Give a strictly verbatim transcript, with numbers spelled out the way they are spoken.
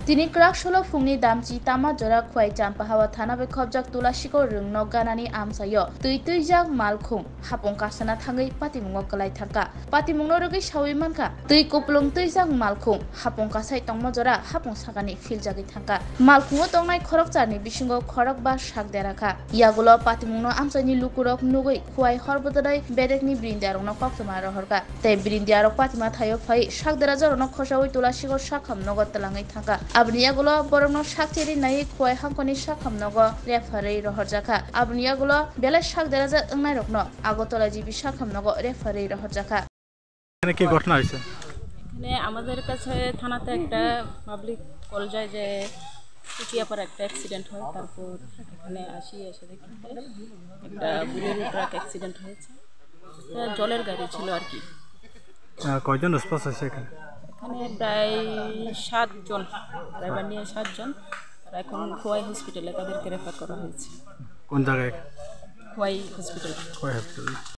Tini kwrak solo phungni damchi tama jora Khowai Champahawa thana bai khopjak Tulashikhor Rwngno ganani amchaio twi twijak malkhung hapung kasana thangwi patimungo kwlai thangkha. Patimungno rwgwi sawi mankha, twi kupulung twijak malkhung hapung kasai tongma jora hapung sakani philjagwi thangkha. Malkhungo tongnai khorokcharni bisingo khorokba sak dera kha. Yagulo patimungno amchaini lukurok nugwi Khowai Horbododoi bedekni birindiarokno koktwma rohorkha. Tei birindiarok patima thaio phai sak derajarokno khosaui Tulashikhor sakham nogo twlangwi thangkha. Aboni yagulo borokno sak cherwi naiwi Khowai hangkoni sakham nogo repharwi rohorjakha. Aboni yagulo belai sak derajak wngnairokno Agartala G B sakham nogo repharwi rohorjakha. এখানে কি ঘটনা হয়েছে? এখানে আমাদের কাছে থানাতে একটা public call যায় যে কুচিয়াপাড়া একটা অ্যাক্সিডেন্ট হয়, তারপর এখানে আসি, এসে দেখি যে একটা বুলেরো ট্রাক অ্যাক্সিডেন্ট হয়েছে। এটা জলের গাড়ি ছিল আর কি। আহ, কয়জন রেসপন্স হয়েছে এখানে? এখানে প্রায় সাতজন, ড্রাইভার নিয়ে সাতজন। তারা এখন খোয়াই হসপিটালে তাদেরকে রেফার করা হয়েছে। কোন জায়গায়? খোয়াই হসপিটাল। খোয়াই হসপিটাল।